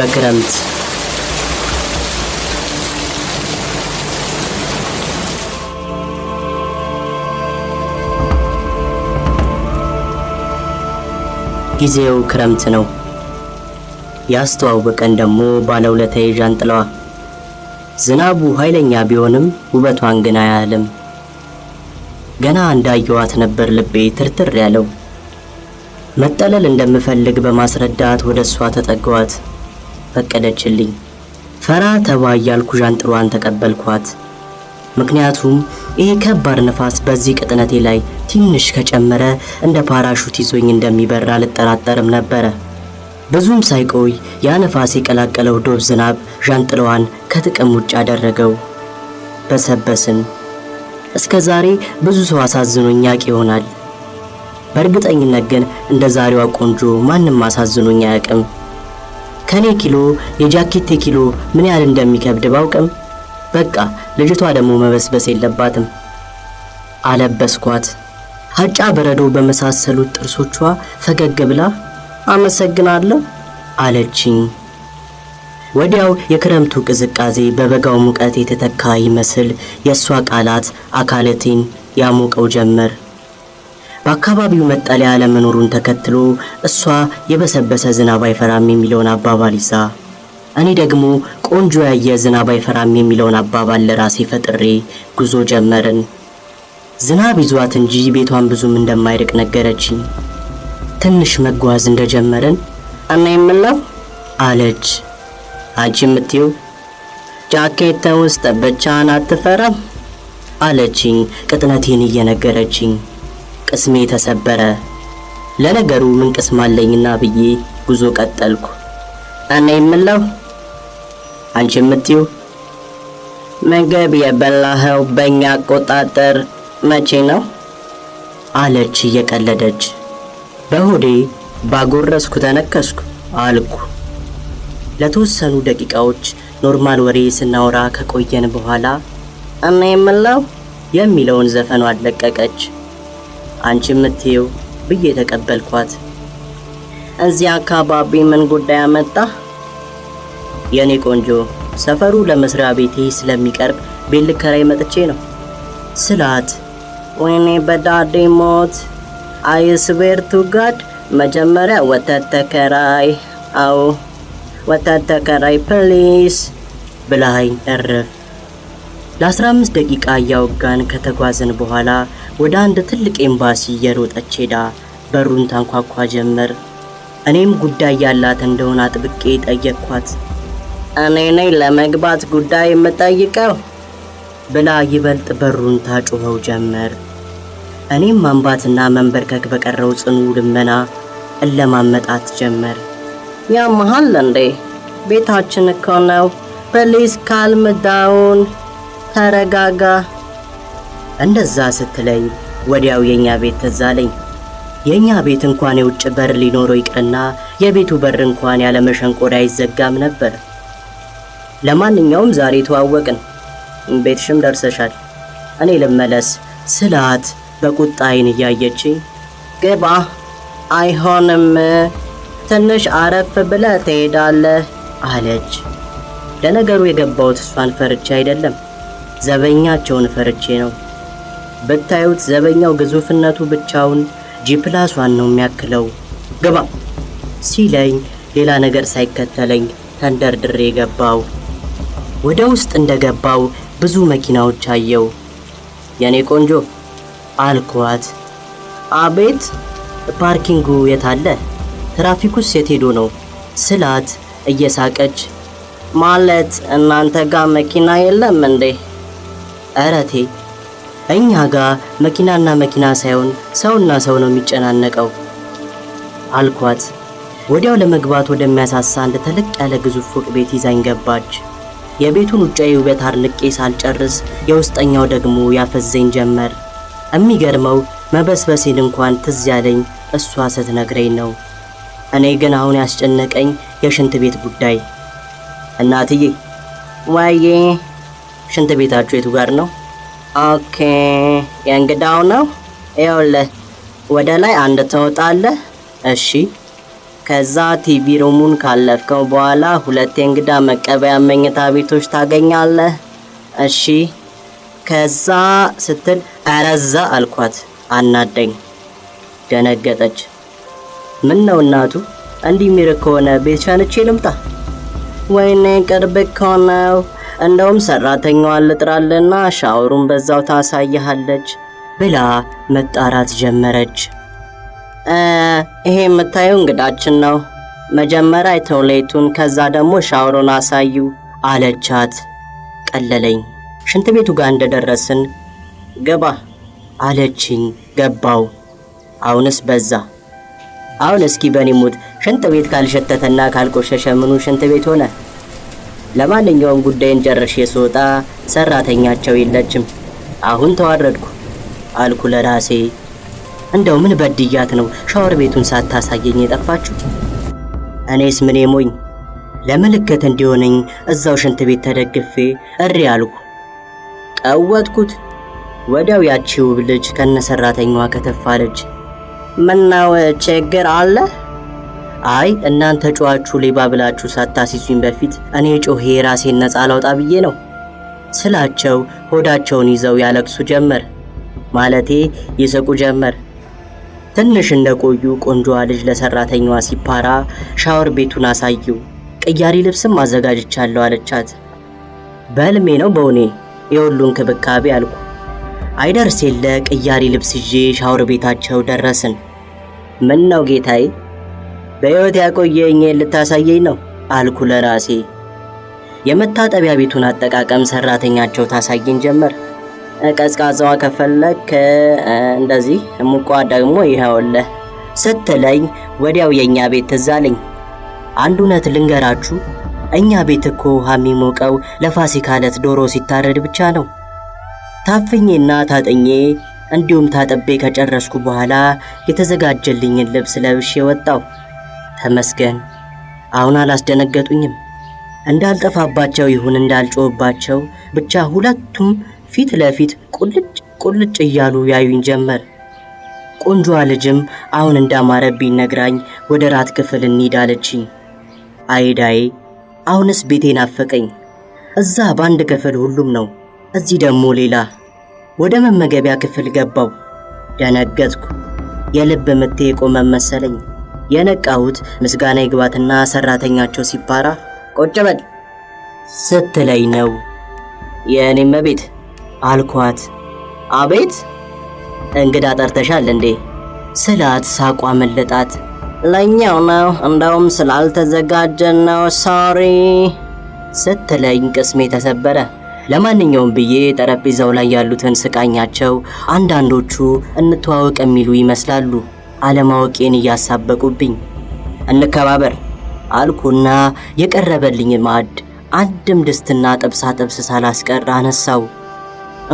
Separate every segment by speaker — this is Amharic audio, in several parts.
Speaker 1: በክረምት ጊዜው ክረምት ነው። ያስተዋወቀን ደግሞ ባለውለታዬ ዣንጥላዋ። ዝናቡ ኃይለኛ ቢሆንም ውበቷን ግን አያህልም። ገና እንዳየዋት ነበር ልቤ ትርትር ያለው። መጠለል እንደምፈልግ በማስረዳት ወደ እሷ ተጠጋዋት። ፈቀደችልኝ። ፈራ ተባ እያልኩ ዣንጥሏን ተቀበልኳት። ምክንያቱም ይሄ ከባድ ነፋስ በዚህ ቅጥነቴ ላይ ትንሽ ከጨመረ እንደ ፓራሹት ይዞኝ እንደሚበር አልጠራጠርም ነበረ። ብዙም ሳይቆይ ያ ነፋስ የቀላቀለው ዶፍ ዝናብ ዣንጥላዋን ከጥቅም ውጭ አደረገው። በሰበስን። እስከ ዛሬ ብዙ ሰው አሳዝኖኝ ያውቅ ይሆናል። በእርግጠኝነት ግን እንደ ዛሬዋ ቆንጆ ማንም አሳዝኖኝ አያውቅም። ከኔ ኪሎ የጃኬቴ ኪሎ ምን ያህል እንደሚከብድ ባውቅም በቃ ልጅቷ ደግሞ መበስበስ የለባትም። አለበስኳት። ሀጫ በረዶ በመሳሰሉት ጥርሶቿ ፈገግ ብላ አመሰግናለሁ አለችኝ። ወዲያው የክረምቱ ቅዝቃዜ በበጋው ሙቀት የተተካ ይመስል የእሷ ቃላት አካለቴን ያሞቀው ጀመር። በአካባቢው መጠለያ አለመኖሩን ተከትሎ እሷ የበሰበሰ ዝናብ አይፈራም የሚለውን አባባል ይዛ፣ እኔ ደግሞ ቆንጆ ያየ ዝናብ አይፈራም የሚለውን አባባል ለራሴ ፈጥሬ ጉዞ ጀመርን። ዝናብ ይዟት እንጂ ቤቷን ብዙም እንደማይርቅ ነገረችኝ። ትንሽ መጓዝ እንደጀመርን እና የምለው አለች። አንቺ የምትይው ጃኬት ውስጥ ብቻህን አትፈራም አለችኝ፣ ቅጥነቴን እየነገረችኝ። ቅስሜ ተሰበረ። ለነገሩ ምን ቅስም አለኝና ብዬ ጉዞ ቀጠልኩ። እና የምለው አንቺ የምትይው ምግብ የበላኸው በእኛ አቆጣጠር መቼ ነው አለች እየቀለደች። በሆዴ ባጎረስኩ ተነከስኩ አልኩ። ለተወሰኑ ደቂቃዎች normal ወሬ ስናወራ ከቆየን በኋላ እና የምለው የሚለውን ዘፈኗን ለቀቀች። አንቺ የምትይው ብዬ ተቀበልኳት። እዚህ አካባቢ ምን ጉዳይ አመጣ? የኔ ቆንጆ፣ ሰፈሩ ለመስሪያ ቤቴ ስለሚቀርብ ቤት ልከራይ መጥቼ ነው ስላት፣ ወይኔ በ daddy ሞት፣ I swear to God፣ መጀመሪያ ወተት ተከራይ፣ አዎ ወተት ተከራይ please ብላኝ እርፍ። ለ15 ደቂቃ እያወጋን ከተጓዝን በኋላ ወደ አንድ ትልቅ ኤምባሲ እየሮጠች ሄዳ በሩን ታንኳኳ ጀመር። እኔም ጉዳይ ያላት እንደሆነ አጥብቄ ጠየቅኳት። እኔ ነኝ ለመግባት ጉዳይ የምጠይቀው ብላ ይበልጥ በሩን ታጮኸው ጀመር። እኔም ማንባትና መንበርከክ በቀረው ጽኑ ልመና እለማመጣት ጀመር። ያመሃል እንዴ? ቤታችን እኮ ነው። Please calm down፣ ተረጋጋ። እንደዛ ስትለኝ ወዲያው የኛ ቤት ትዝ አለኝ። የኛ ቤት እንኳን የውጭ በር ሊኖረው ይቅርና የቤቱ በር እንኳን ያለ መሸንቆሪያ አይዘጋም ነበር። ለማንኛውም ዛሬ ተዋወቅን፣ ቤትሽም ደርሰሻል፣ እኔ ልመለስ ስላት በቁጣ ዓይን እያየችኝ ግባ፣ አይሆንም፣ ትንሽ አረፍ ብለህ ትሄዳለህ አለች። ለነገሩ የገባሁት እሷን ፈርቼ አይደለም፣ ዘበኛቸውን ፈርቼ ነው። ብታዩት ዘበኛው ግዙፍነቱ ብቻውን G+1 ነው የሚያክለው። ግባ ሲለኝ ሌላ ነገር ሳይከተለኝ ተንደርድሬ ገባው። ወደ ውስጥ እንደገባው ብዙ መኪናዎች አየው። የኔ ቆንጆ አልኳት። አቤት። Parking ኡ የት አለ? ትራፊኩስ የት ሄዶ ነው ስላት እየሳቀች ማለት እናንተ ጋር መኪና የለም እንዴ? እረቴ እኛ ጋር መኪናና መኪና ሳይሆን ሰውና ሰው ነው የሚጨናነቀው አልኳት። ወዲያው ለመግባት ወደሚያሳሳ አንድ ተለቅ ያለ ግዙፍ ፎቅ ቤት ይዛኝ ገባች። የቤቱን ውጫዊ ውበት አድንቄ ሳልጨርስ የውስጠኛው ደግሞ ያፈዘኝ ጀመር። የሚገርመው መበስበሴን እንኳን ትዝ ያለኝ እሷ ስትነግረኝ ነው። እኔ ግን አሁን ያስጨነቀኝ የሽንት ቤት ጉዳይ። እናትዬ። ወዬ። ሽንት ቤታችሁ የቱ ጋር ነው? Okay፣ የእንግዳው ነው። ይኸውልህ ወደ ላይ አንድ ትወጣለህ። እሺ። ከዛ TV room ኡን ካለፍከው በኋላ ሁለት የእንግዳ መቀበያ መኝታ ቤቶች ታገኛለህ። እሺ ከዛ ስትል አረዛ አልኳት። አናደኝ። ደነገጠች። ምን ነው እናቱ እንዲህ የሚርቅ ከሆነ ቤት ሸንቼ ልምጣ? ወይኔ ቅርብ እኮ ነው። እንደውም ሰራተኛዋን ልጥራልና ሻወሩን በዛው ታሳይሃለች ብላ መጣራት ጀመረች። ይሄ የምታየው እንግዳችን ነው። መጀመሪያ toilet ኡን ከዛ ደግሞ ሻወሩን አሳዩ አለቻት። ቀለለኝ። ሽንት ቤቱ ጋር እንደደረስን ግባ አለችኝ። ገባው። አሁንስ በዛ። አሁን እስኪ በኔ ሙት ሽንት ቤት ካልሸተተና ካልቆሸሸ ምኑ ሽንት ቤት ሆነ? ለማንኛውም ጉዳይን ጨርሼ ስወጣ ሰራተኛቸው የለችም። አሁን ተዋረድኩ አልኩ ለራሴ። እንደው ምን በድያት ነው ሻወር ቤቱን ሳታሳየኝ የጠፋችው? እኔስ ምን ሞኝ። ለምልክት እንዲሆነኝ እዛው ሽንት ቤት ተደግፌ እሪ አልኩ። ቀወጥኩት። ወዲያው ያቺ ውብ ልጅ ከነሰራተኛዋ ከተፋለች። ምነው ችግር አለ? አይ እናንተ ጮኻችሁ ሌባ ብላችሁ ሳታሲዙኝ በፊት እኔ ጮሄ ራሴን ነፃ ላውጣ ብዬ ነው ስላቸው ሆዳቸውን ይዘው ያለቅሱ ጀመር። ማለቴ ይስቁ ጀመር። ትንሽ እንደቆዩ ቆንጆዋ ልጅ ለሰራተኛዋ ሲፓራ ሻወር ቤቱን አሳየው፣ ቅያሪ ልብስም አዘጋጅቻለሁ አለቻት። በህልሜ ነው በውኔ የሁሉ እንክብካቤ አልኩ። አይደርስ የለ ቅያሪ ልብስ ይዤ ሻወር ቤታቸው ደረስን። ምን ነው ጌታዬ፣ በሕይወት ያቆየኝ ልታሳየኝ ነው አልኩ ለራሴ። የመታጠቢያ ቤቱን አጠቃቀም ሰራተኛቸው ታሳየኝ ጀመር። ቀዝቃዛዋ ከፈለክ እንደዚህ፣ ሙቋ ደግሞ ይኸውልህ ስትለኝ ወዲያው የኛ ቤት ትዝ አለኝ። አንድ እውነት ልንገራችሁ፣ እኛ ቤት እኮ ውሃ የሚሞቀው ለፋሲካ ዕለት ዶሮ ሲታረድ ብቻ ነው። ታፍኜና ታጥኜ እንዲሁም ታጥቤ ከጨረስኩ በኋላ የተዘጋጀልኝን ልብስ ለብሼ ወጣሁ። ተመስገን፣ አሁን አላስደነገጡኝም። እንዳልጠፋባቸው ይሁን እንዳልጮህባቸው ብቻ ሁለቱም ፊት ለፊት ቁልጭ ቁልጭ እያሉ ያዩኝ ጀመር። ቆንጆዋ ልጅም አሁን እንዳማረብኝ ነግራኝ ወደ ራት ክፍል እንሂድ አለችኝ። አይዳዬ አሁንስ ቤቴ ናፈቀኝ። እዛ በአንድ ክፍል ሁሉም ነው፣ እዚህ ደግሞ ሌላ። ወደ መመገቢያ ክፍል ገባው። ደነገጥኩ። የልብ ምቴ የቆመ መሰለኝ። የነቃሁት ምስጋና ይግባትና ሰራተኛቸው ሲፓራ ቁጭ በል ስትለኝ ነው። የእኔም እመቤት አልኳት። አቤት፣ እንግዳ ጠርተሻል እንዴ ስላት ሳቋ መለጣት። ለኛው ነው፣ እንደውም ስላልተዘጋጀን ነው sorry ስትለኝ ቅስሜ ተሰበረ። ለማንኛውም ብዬ ጠረጴዛው ላይ ያሉትን ስቃኛቸው አንዳንዶቹ እንተዋወቅ የሚሉ ይመስላሉ። አለማወቄን እያሳበቁብኝ እንከባበር አልኩና የቀረበልኝ ማዕድ አንድም ድስትና ጥብሳ ጥብስ ሳላስቀር አነሳው።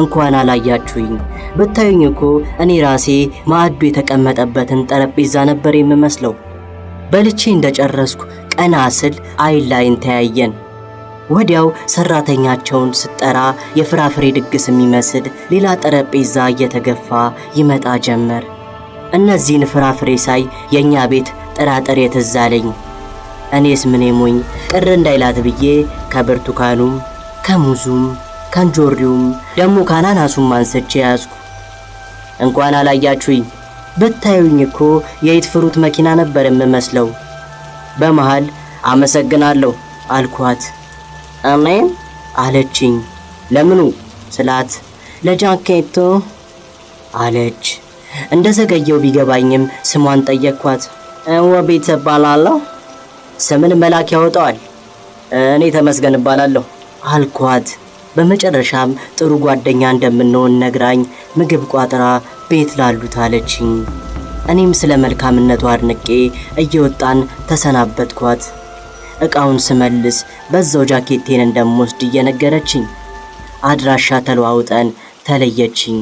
Speaker 1: እንኳን አላያችሁኝ፣ ብታዩኝ እኮ እኔ ራሴ ማዕዱ የተቀመጠበትን ጠረጴዛ ነበር የምመስለው። በልቼ እንደጨረስኩ ቀና ስል አይን ላይን ተያየን። ወዲያው ሰራተኛቸውን ስጠራ የፍራፍሬ ድግስ የሚመስል ሌላ ጠረጴዛ እየተገፋ ይመጣ ጀመር። እነዚህን ፍራፍሬ ሳይ የእኛ ቤት ጥራጥሬ ትዝ አለኝ። እኔስ ምን ሞኝ ቅር እንዳይላት ብዬ ከብርቱካኑም ከሙዙም ከእንጆሪውም ደግሞ ከአናናሱም አንስቼ ያዝኩ። እንኳን አላያችሁኝ፣ ብታዩኝ እኮ የኢት ፍሩት መኪና ነበር የምመስለው። በመሃል አመሰግናለሁ አልኳት። አሜን አለችኝ። ለምኑ ስላት ለጃኬቱ አለች። እንደ ዘገየው ቢገባኝም ስሟን ጠየቅኳት። ወቤት እባላለሁ። ስምን መላክ ያወጣዋል። እኔ ተመስገን እባላለሁ አልኳት። በመጨረሻም ጥሩ ጓደኛ እንደምንሆን ነግራኝ ምግብ ቋጥራ ቤት ላሉት አለችኝ። እኔም ስለ መልካምነቱ አድንቄ እየወጣን ተሰናበትኳት። እቃውን ስመልስ በዛው ጃኬቴን እንደምወስድ እየነገረችኝ አድራሻ ተለዋውጠን ተለየችኝ።